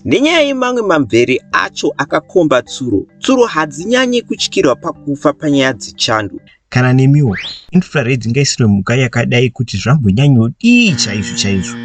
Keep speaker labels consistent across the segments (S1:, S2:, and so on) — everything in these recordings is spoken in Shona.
S1: Nenyaya yemamwe mamvere acho akakomba tsuro, tsuro hadzinyanyi kutyirwa pakufa panyaya dzechando.
S2: Kana nemiwo, infrared ngaisirwe mhuka yakadai kuti zvambonyanyodii chaizvo chaizvo.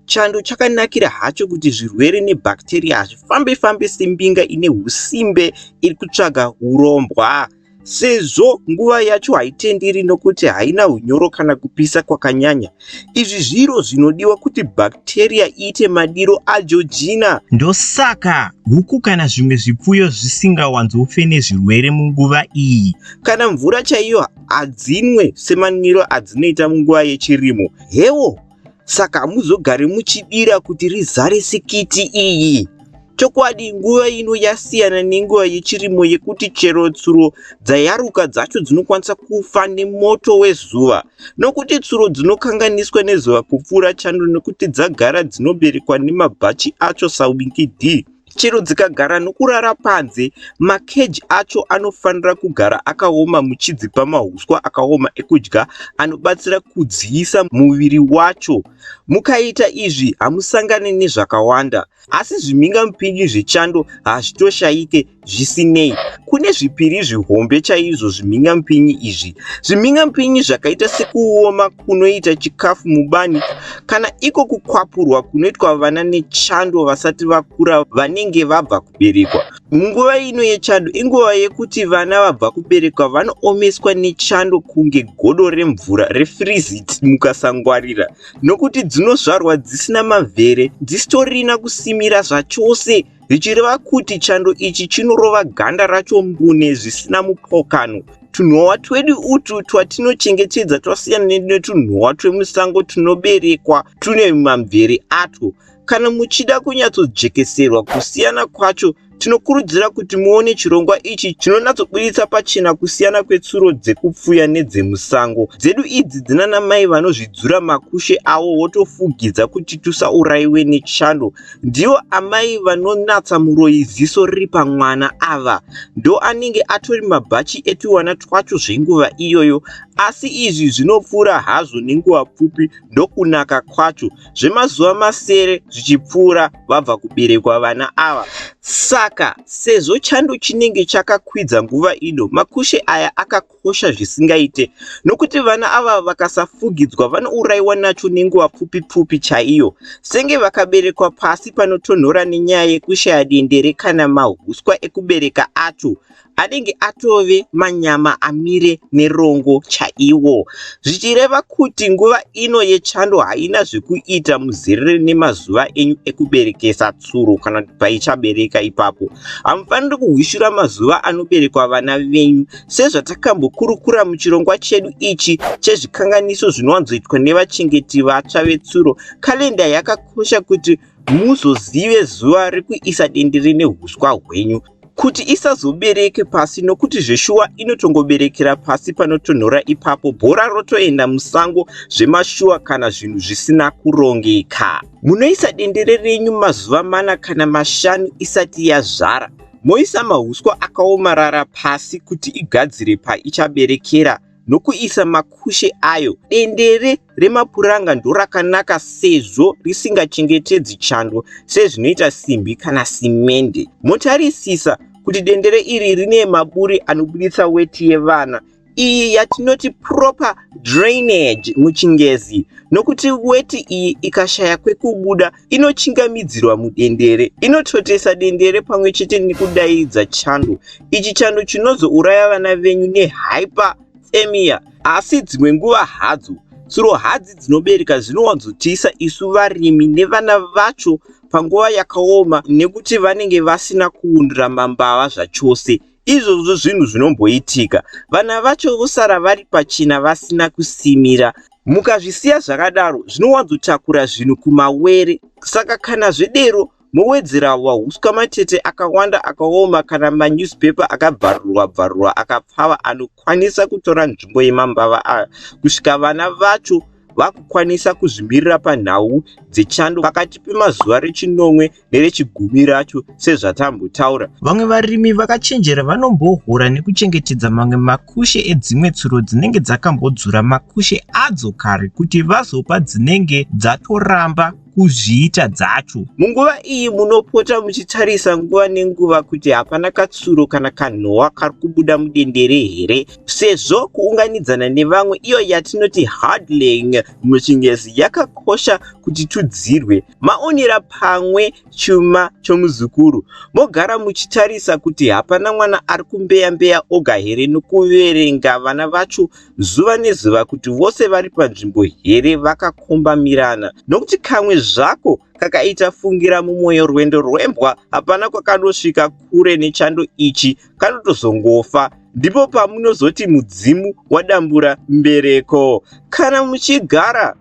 S1: Chando chakanakira hacho kuti zvirwere nebhakitiriya hazvifambe-fambe sembinga ine husimbe iri kutsvaga hurombwa. Sezvo nguva yacho haitenderi nokuti haina hunyoro kana kupisa kwakanyanya. Izvi zviro zvinodiwa kuti bhakitiriya iite madiro aJojina.
S2: Ndosaka huku kana zvimwe zvipfuyo zvisingawanzofe nezvirwere munguva iyi.
S1: Kana mvura chaiyo hadzinwe semanwiro adzinoita munguva yechirimo. Hewo! Saka hamuzogari muchidira kuti rizare sikiti iyi. Chokwadi nguva ino yasiyana nenguva yechirimo yekuti chero tsuro dzayaruka dzacho dzinokwanisa kufa nemoto wezuva. Nokuti tsuro dzinokanganiswa nezuva kupfuura chando nokuti dzagara dzinoberekwa nemabhachi acho saWinky D. Chero dzikagara nokurara panze, makeji acho anofanira kugara akaoma muchidzipa mahuswa akaoma ekudya anobatsira kudziisa muviri wacho. Mukaita izvi hamusangane nezvakawanda. Asi zvimhingamupinyi zvechando hazvitoshaike zvisinei. Kune zvipiri zvihombe chaizvo zvimhingamupinyi izvi. Zvimhingamupinyi zvakaita sekuoma kunoita chikafu mubani kana iko kukwapurwa kunoitwa vana nechando vasati vakura vanenge vabva kuberekwa. Munguva ino yechando inguva yekuti vana vabva kuberekwa vanoomeswa nechando kunge godo remvura refreezit mukasangwarira nokuti dzinozvarwa dzisina mavhere dzisitorina kusimira zvachose zvichireva kuti chando ichi chinorova ganda racho mbune zvisina mupokano. Tunhowa twedu utu twatinochengetedza twasiyana netunhowa twemusango tunoberekwa tune mamvere atwo. Kana muchida kunyatsojekeserwa kusiyana kwacho, tinokurudzira kuti muone chirongwa ichi chinonatsoburitsa pachena kusiyana kwetsuro dzekupfuya nedzemusango. Dzedu idzi dzinana mai vanozvidzura makushe avo wotofugidza kuti tusauraiwe nechando. Ndivo amai vanonatsa muroyi ziso riri pamwana ava. Ndoanenge atori mabhachi etuwana twacho zvenguva iyoyo. Asi izvi zvinopfuura hazvo nenguva pfupi ndokunaka kwacho. Zvemazuva masere zvichipfuura vabva kuberekwa vana ava. Saka sezvo chando chinenge chakakwidza nguva ino, makushe aya akakosha zvisingaite nokuti vana ava vakasafugidzwa vanouraiwa nacho nenguva pfupi pfupi chaiyo. Senge vakaberekwa pasi panotonhora nenyaya yekushaya dendere kana mahuswa ekubereka acho. anenge atove manyama amire nerongo chaiwo, zvichireva kuti nguva ino yechando haina zvekuita muzerere nemazuva enyu ekuberekesa tsuro kana kuti paichabereka ipapo. Hamufaniri kuhwishura mazuva anoberekwa vana venyu sezvatakambokurukura muchirongwa chedu ichi chezvikanganiso zvinowanzoitwa nevachengeti vatsva vetsuro. Kalenda yakakosha kuti muzozive zuva rekuisa dendere nehuswa hwenyu kuti isazobereke pasi nokuti zveshuwa inotongoberekera pasi panotonhora ipapo bhora rotoenda musango zvemashuwa kana zvinhu zvisina kurongeka. Munoisa dendere renyu mazuva mana kana mashanu isati yazvara moisa mahuswa akaomarara pasi kuti igadzire paichaberekera nokuisa makushe ayo. Dendere remapuranga ndorakanaka sezvo risingachengetedzi chando sezvinoita simbi kana simende. Motarisisa kuti dendere iri rine maburi anobuditsa weti yevana iyi yatinoti proper drainage muchingezi nokuti weti iyi ikashaya kwekubuda inochingamidzirwa mudendere inototesa dendere pamwe chete nekudaidza chando ichi chando chinozouraya vana venyu nehyperthermia asi dzimwe nguva hadzo tsuro hadzi dzinobereka dzinowanzotiisa isu varimi nevana vacho panguva yakaoma nekuti vanenge vasina kuundura mambava zvachose Izvozvo zvinhu zvinomboitika. Vana vacho vosara vari pachena vasina kusimira. Mukazvisiya zvakadaro zvinowanzotakura zvinhu kumawere. Saka kana zvedero mowedzera mahuswa matete akawanda akaoma kana manewspaper akabvarurwa bvarurwa akapfava anokwanisa kutora nzvimbo yemambava aya kusvika vana vacho vakukwanisa kuzvimirira panhau dzechando pakati pemazuva rechinomwe nerechigumi racho sezvatambotaura.
S2: Vamwe varimi vakachenjera vanombohora nekuchengetedza mamwe makushe edzimwe tsuro dzinenge dzakambodzura makushe adzo kare kuti vazopa dzinenge dzatoramba kuzviita dzacho.
S1: Munguva iyi munopota muchitarisa nguva nenguva kuti hapana katsuro kana kanhowa kari kubuda mudendere here, sezvo kuunganidzana nevamwe iyo yatinoti huddling muchingezi yakakosha kuti tudzirwe. Maonera pamwe chuma chomuzukuru, mogara muchitarisa kuti hapana mwana ari kumbeya-mbeya oga here nokuverenga vana vacho zuva nezuva kuti vose vari panzvimbo here vakakombamirana, nokuti kamwe zvako kakaita fungira mumwoyo rwendo rwembwa hapana kwakanosvika kure nechando ichi, kanotozongofa. Ndipo pamunozoti mudzimu wadambura mbereko. Kana muchigara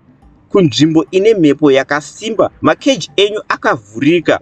S1: kunzvimbo ine mhepo yakasimba, makeji enyu akavhurika,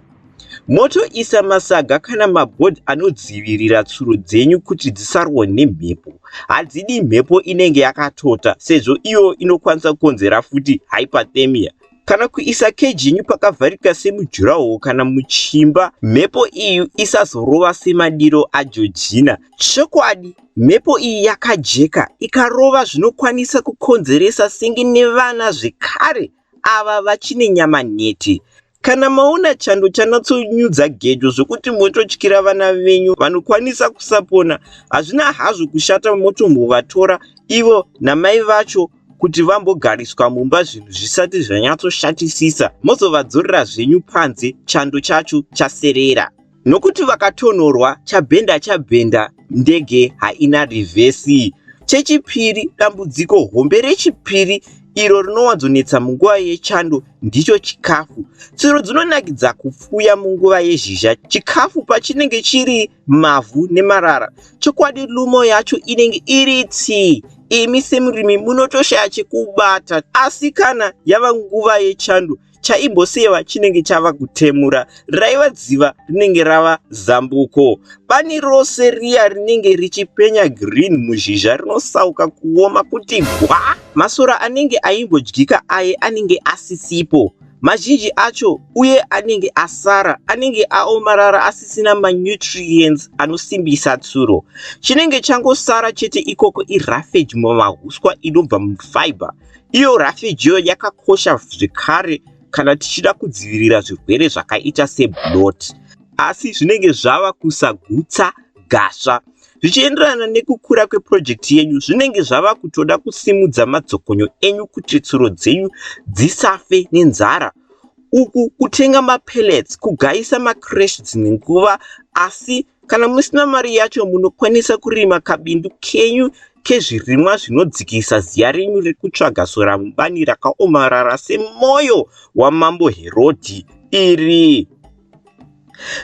S1: motoisa masaga kana mabhodhi anodzivirira tsuro dzenyu kuti dzisarwe nemhepo. Hadzidi mhepo inenge yakatota, sezvo iyo inokwanisa kukonzera futi hyperthermia. Kana kuisa keji yenyu pakavharika semujuraho kana muchimba, mhepo iyi isazorova semadiro aJojina. Chokwadi, mhepo iyi yakajeka, ikarova zvinokwanisa kukonzeresa senge nevana zvekare ava vachine nyama nhete. Kana maona chando chanatsonyudza gejo zvokuti mototyira vana venyu vanokwanisa kusapona, hazvina hazvo kushata motombovatora ivo namai vacho kuti vambogariswa mumba zvinhu zvisati zvanyatsoshatisisa, mozovadzorera zvenyu panze chando chacho chaserera. Nokuti vakatonhorwa chabhenda chabhenda, ndege haina rivhesi. Chechipiri, dambudziko hombe rechipiri iro rinowanzonetsa munguva yechando ndicho chikafu. Tsuro dzinonakidza kupfuya munguva yezhizha chikafu pachinenge chiri mavhu nemarara. Chokwadi lumo yacho inenge iri tsii, imi semurimi munotoshaya chekubata. Asi kana yava nguva yechando, chaimboseva chinenge chava kutemura, raiva dziva rinenge rava zambuko. Bani rose riya rinenge richipenya green muzhizha rinosauka kuoma kuti gwa. Masora anenge aimbodyika aye anenge asisipo. Mazhinji acho uye anenge asara anenge aomarara asisina manutrients anosimbisa tsuro. Chinenge changosara chete ikoko iroughage mumahuswa inobva mufiber. Iyo roughage iyoyo yakakosha zvekare kana tichida kudzivirira zvirwere zvakaita sebloat. Asi zvinenge zvava kusagutsa gasva. Zvichienderana nekukura kweprojekti yenyu, zvinenge zvava kutoda kusimudza madzokonyo enyu kuti tsuro dzenyu dzisafe nenzara. Uku kutenga mapellets, kugaisa macrash dzimwe nguva, asi kana musina mari yacho munokwanisa kurima kabindu kenyu kezvirimwa zvinodzikisa ziya renyu rekutsvaga sora mubani rakaomarara semoyo wamambo Herodhi iri.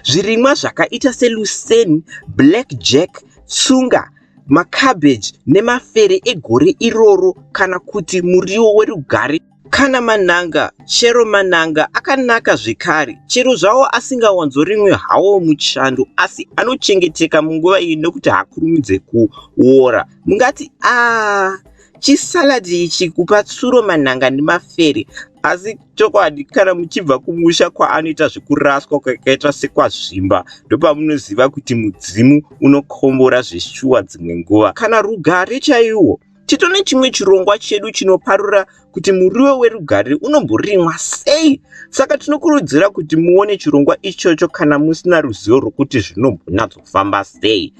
S1: Zvirimwa zvakaita selucerne, black jack, tsunga, macabbage nemafere egore iroro kana kuti muriwo werugare kana manhanga. Chero manhanga akanaka zvekare, chero zvawo asingawanzorimwi hawo muchando, asi anochengeteka munguva iyi nokuti haakurumidze kuora. Mungati a chisaladi ichi kupa tsuro manhanga nemafere, asi chokwadi kana muchibva kumusha kwaanoita zvekuraswa kwakaita sekwaZvimba, ndopamunoziva kuti mudzimu unokombora zveshuwa dzimwe nguva. Kana rugare chaiwo. Titone chimwe chirongwa chedu chinoparura kuti muriwo werugare unomborimwa sei. Saka tinokurudzira kuti muone chirongwa ichocho kana musina ruzivo rwokuti zvinombonyatsofamba sei.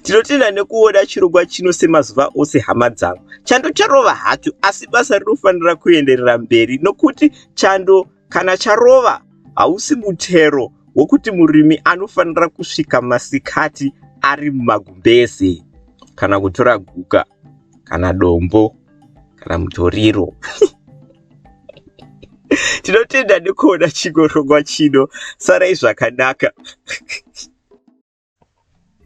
S1: Tinotenda nekuona chirongwa chino semazuva ose hama dzangu. Chando charova hacho, asi basa rinofanira kuenderera mberi nokuti chando kana charova hausi mutero wokuti murimi anofanira kusvika masikati ari mumagumbeze kana kutora guka kana dombo kana mutoriro. Tinotenda nekuona chirongwa chino. Sarai zvakanaka.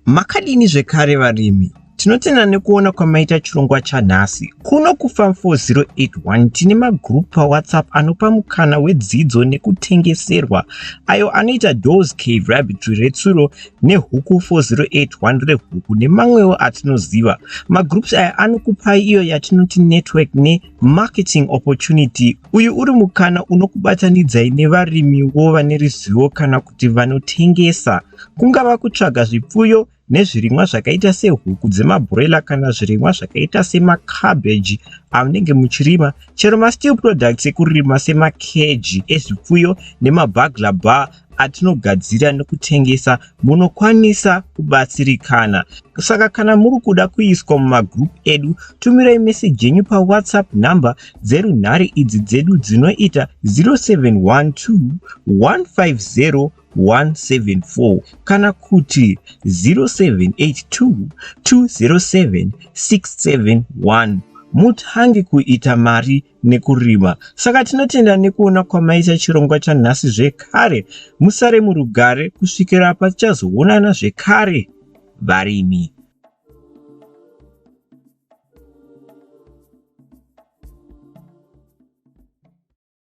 S2: Makadini zvekare varimi? Tinotenda nekuona kwamaita chirongwa chanhasi. Kuno kuFarm 4081 tine magroup paWhatsApp anopa mukana wedzidzo nekutengeserwa ayo anoita Doors Cave Rabbitry retsuro neHuku 4081 rehuku nemamwewo atinoziva. Magroups aya anokupai iyo yatinoti network nemarketing opportunity. Uyu uri mukana unokubatanidzai nevarimiwo vane ruzivo kana kuti vanotengesa, kungava kutsvaga zvipfuyo. nezvirimwa zvakaita sehuku dzemabroiler kana zvirimwa zvakaita semakabheji amunenge muchirima, chero masteel products ekurima semakeji ezvipfuyo nemabagla bar atinogadzira nekutengesa, munokwanisa kubatsirikana. Saka kana muri kuda kuiswa mumagroup edu, tumirai meseji yenyu pawhatsapp number dzerunhare idzi dzedu dzinoita 0712 150 174 kana kuti 0782 207 671 mutange kuita mari nekurima. Saka tinotenda nekuona kwamaita chirongwa chanhasi zvekare. Musare murugare kusvikira patichazoonana zvekare varimi.